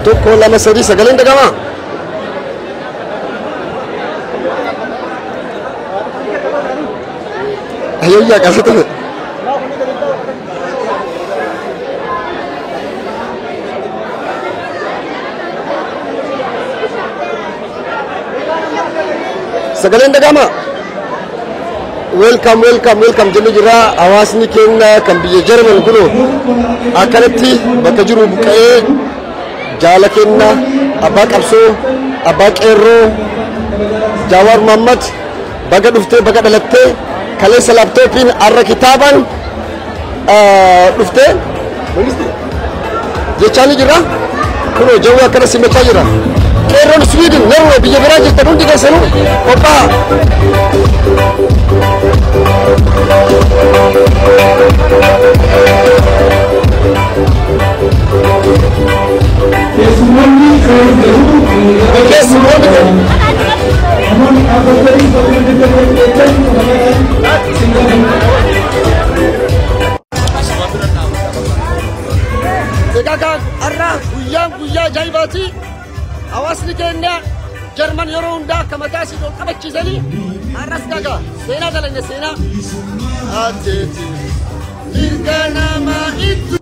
Tokko lama sadii sagaleen dhagama. Ayayyaa kaasatu. Sagaleen dhagama. Welcome, welcome, welcome jennu jira. Hawaasni keenya kan biyya Jarman kunoo akkanatti bakka jiru buqqa'ee jaala kenna abbaa qabsoo abbaa qeerroo Jawaar Mohammad baga dhuftee baga dhalattee kaleessa laaptooppiin har'a kitaabaan dhuftee jechaa ni jira. Kunoo jawwee akkana simachaa jira. Qeerroon Sweden, Norway biyya biraa jirtan hundi keessanuu qophaa'a. Namoonni dhaabbatanii bakka deddeebi'an kabajaan. Egaa kan har'a guyyaan guyyaa ajaa'ibaati. Hawaasni keenya Jarman yeroo hundaa akka mataa isii ol qabachiisanii har'as gagaa seenaa dalagna seenaa. Ateeti mirga namaa ittu.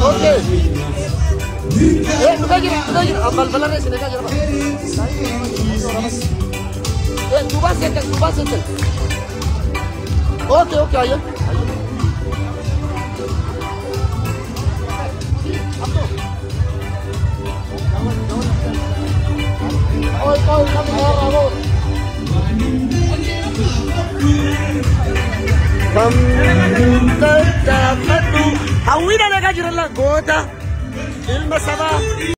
Okay. Dhugaa jira, dhugaa jira. Balbalarra isin eegaa jira. Duubaan seentan, duubaan seentan. Okay, okay, ayyee. Oi, oi, kami. Hawwiidhaan eegaa jiran goota ilma sabaa.